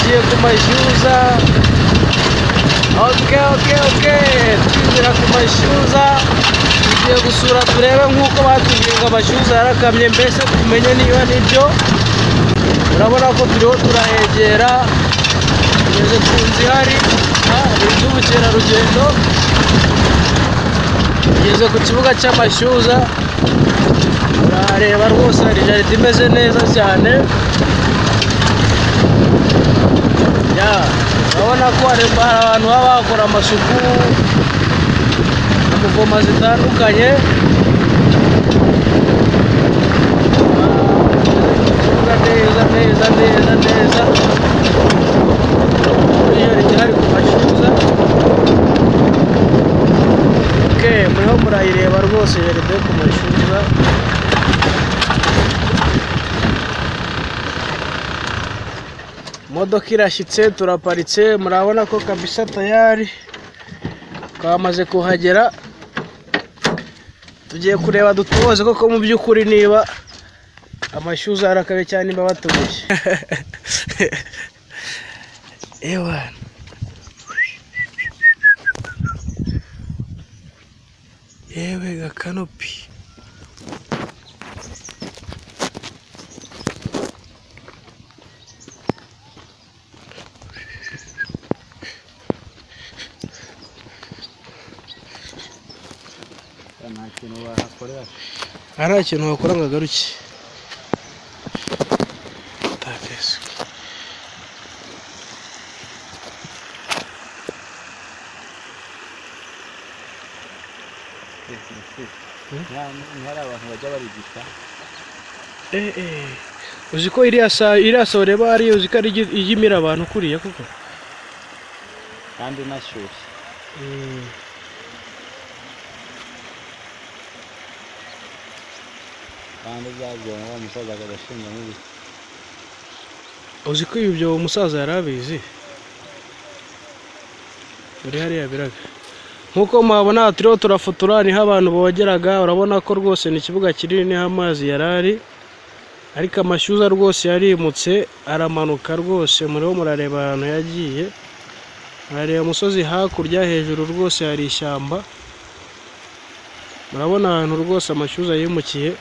Tugiye ku mashyuza. Okay, twinjira ku mashyuza. Tugiye gusura turebe nk'uko batubwiye ngo amashyuza yarakamye, mbese tumenye niba nibyo. Urabona ko turiho turahegera, tugeze ku nzu ihari, inzu y'ubukerarugendo. Tugeze ku kibuga cy'amashyuza, urahareba rwose hari jaride imeze neza cyane. Urabona ko hari abantu baba bakora amasuku mu mvoma zitandukanye. Neza neza neza neza, jaride ihari ku mashyuza. Muriho murayireba rwose jaride yo ku mashyuza. Imodoka irashyitse, turaparitse, murabona ko kabisa tayari twamaze kuhagera. Tugiye kureba dutoze koko mu by'ukuri niba amashyuza arakabe cyane niba batubeshye. Ewa yewe gakanopi. Nta kintu wakora ngo agaruke. Hari abantu bajya barigita. Uzi ko iriya sa ureba hariya, uzi ko ari ijya imira abantu kuriya koko, kandi inashyushye. Kandi byabyo wa musaza agashinga n'ibiti. Uzi ko ibyo umusaza yari abizi. Buri hariya biraga. Nkuko muhabona turiho turafotora, niho abantu bogeraga. Urabona ko rwose ni ikibuga kinini, niho amazi yarari, ariko amashyuza rwose yarimutse aramanuka rwose. Muriho murareba ahantu yagiye, murareba umusozi hakurya hejuru rwose hari ishyamba. Murabona ahantu rwose amashyuza yimukiye.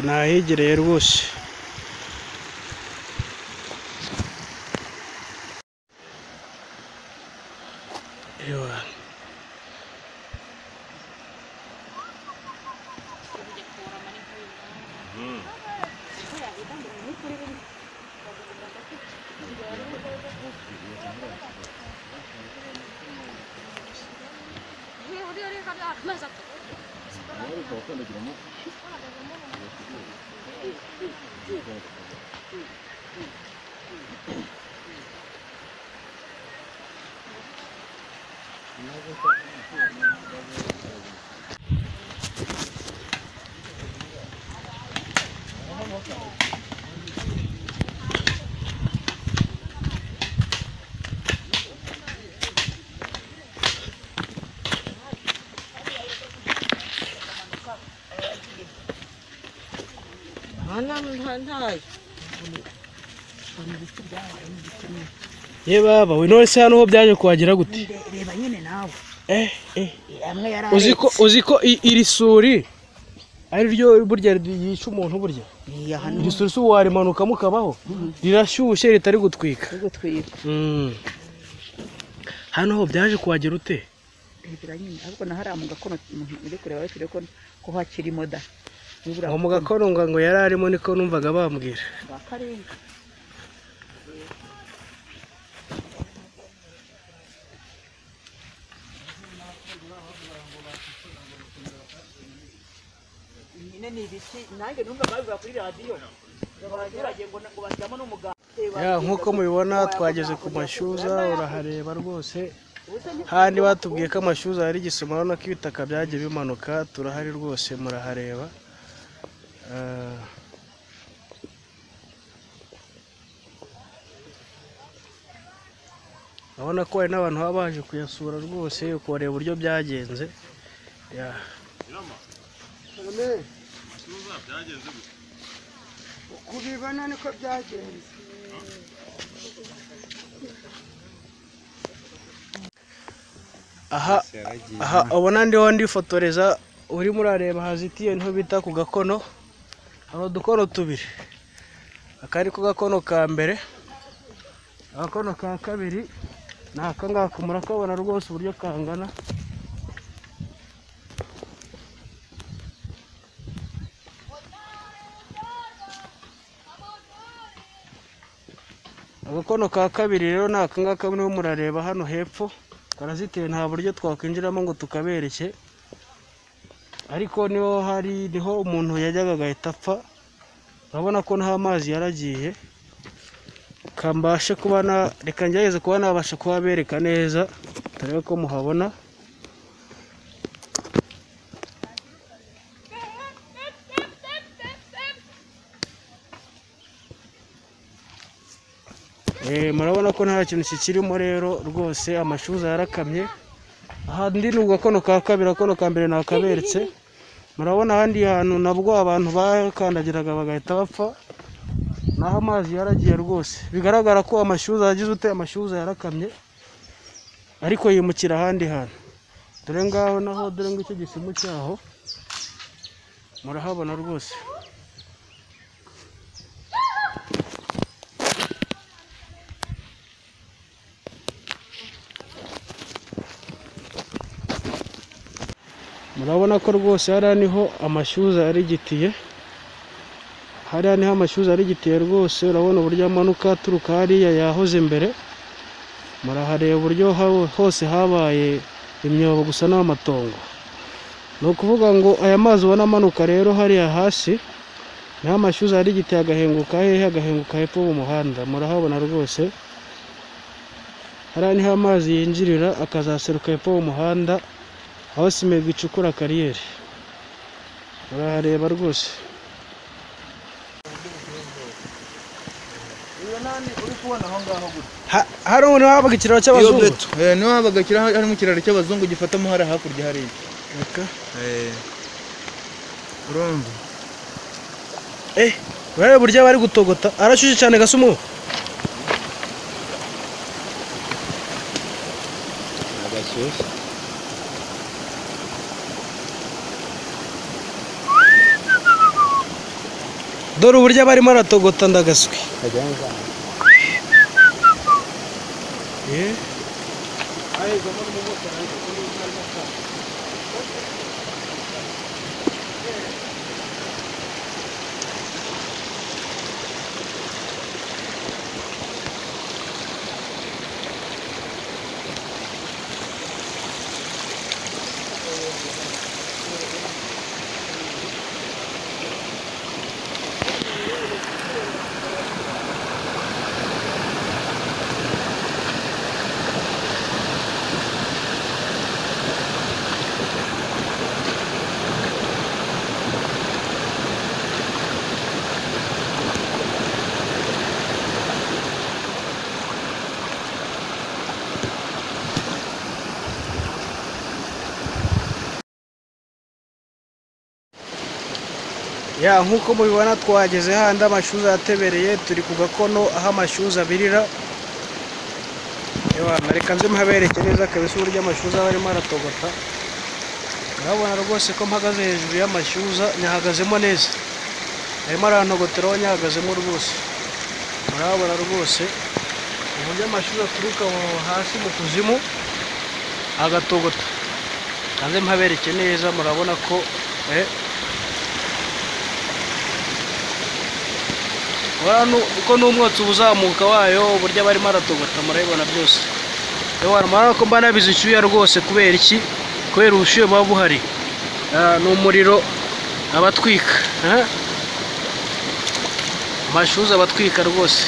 Nahigereye rwose. Ye baba, we none se hano ho byaje kuhagera gute? Reba nyine nawe. Uziko iri suri ari ryo burya yica umuntu burya. Iri suri si warimanuka mukabaho, rirashyushye ritari gutwika. Hano ho byaje kuhagera ute? Rebera nyine, ahubwo na hariya mu gakono uri kureba bakire ko hakiri moda. Aho mu gakono ngo yari arimo, niko numvaga bambwira. Nkuko mubibona twageze ku mashyuza, urahareba rwose. Handi batubwiye ko amashyuza hari igisima, urabona ko ibitaka byagiye bimanuka. Turahari rwose, murahareba. Urabona ko hari n'abantu baba baje kuyasura rwose, ukareba uburyo byagenze. Kubibona niko byagenze. Aha aha ubona ndiho ndifotoreza, urimo urareba hazitiye niho bita ku gakono. Hari udukono tubiri, aka ari ko gakono ka mbere, agakono ka kabiri ni aka ngaka. Murakabona rwose uburyo kangana. Agakono ka kabiri rero ni aka ngaka muriho murareba hano hepfo, karazitiye nta buryo twakwinjiramo ngo tukabereke, ariko niho hari niho umuntu yajyaga agahita apfa. Urabona ko nta mazi yaragiye. Kambashe kuba na reka ngerageze kuba nabasha kuhabereka neza, turebe ko muhabona. Murabona ko nta kintu kikirimo rero rwose, amashuza yarakamye. Ahandi ni gakono ka kabiri, agakono ka mbere nakaberetse. Murabona ahandi hantu nabwo abantu bakandagiraga bagahita bapfa, naho amazi yaragiye rwose. Bigaragara ko amashyuza yagize ute, amashyuza yarakamye ariko yimukira ahandi hantu. Dore ngaho naho, dore ngo icyo gisimu cyaho murahabona rwose. Murabona ko rwose hariya niho amashyuza yarigitiye, hariya niho amashyuza yarigitiye rwose. Urabona uburyo amanuka aturuka hariya yahoze imbere. Murahareba uburyo hose habaye imyobo gusa n'amatongo. Ni ukuvuga ngo aya mazi ubona amanuka rero hariya hasi niho amashyuza yarigitiye, agahenguka hehe? Agahenguka hepfo mu muhanda. Murahabona rwose hariya niho amazi yinjirira akazaseruka hepfo mu muhanda, aho Simega icukura kariyeri. Murahareba rwose. Hari umuntu habaga ikiraro cy'abazungu. Niho habaga harimo ikiraro cy'abazungu gifatamo hariya hakurya hariya. Urumva? Urareba uburyo bari gutogota, arashyushye cyane gasumu. Agashyushye. Dore uburyo barimo aratogota ndagaswi. Ya nkuko mubibona twageze handi amashyuza yatebereye, turi ku gakono aho amashyuza abirira. Ewana reka nze mpabereke neza kabisa uburyo amashyuza barimo aratogota. Murabona rwose ko mpagaze hejuru y'amashyuza, nyahagazemo neza, arimo arantogoteraho nyahagazemo rwose. Murabona rwose uburyo amashyuza aturuka hasi mu kuzimu agatogota. Nze mpabereke neza, murabona ko uko n'umwotsi uzamuka wayo uburyo barimo aratogota, murabibona byose. Murabona ko mba nabize icyuya rwose. Kubera iki? Kubera ubushyuhe buba buhari. Ni umuriro abatwika, amashyuza abatwika rwose.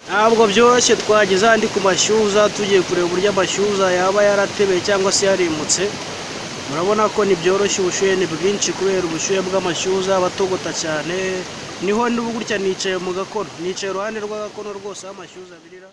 Ntabwo byoroshye, twageze ahandi ku mashyuza, tugiye kureba uburyo amashyuza yaba yaratebeye cyangwa se yarimutse. Murabona ko ntibyoroshye, ubushyuhe ni bwinshi kubera ubushyuhe bw'amashyuza abatogota cyane. Niho n'ubu gutya nicaye mu gakono, nicaye iruhande rw'agakono rwose aho amashyuza abirira.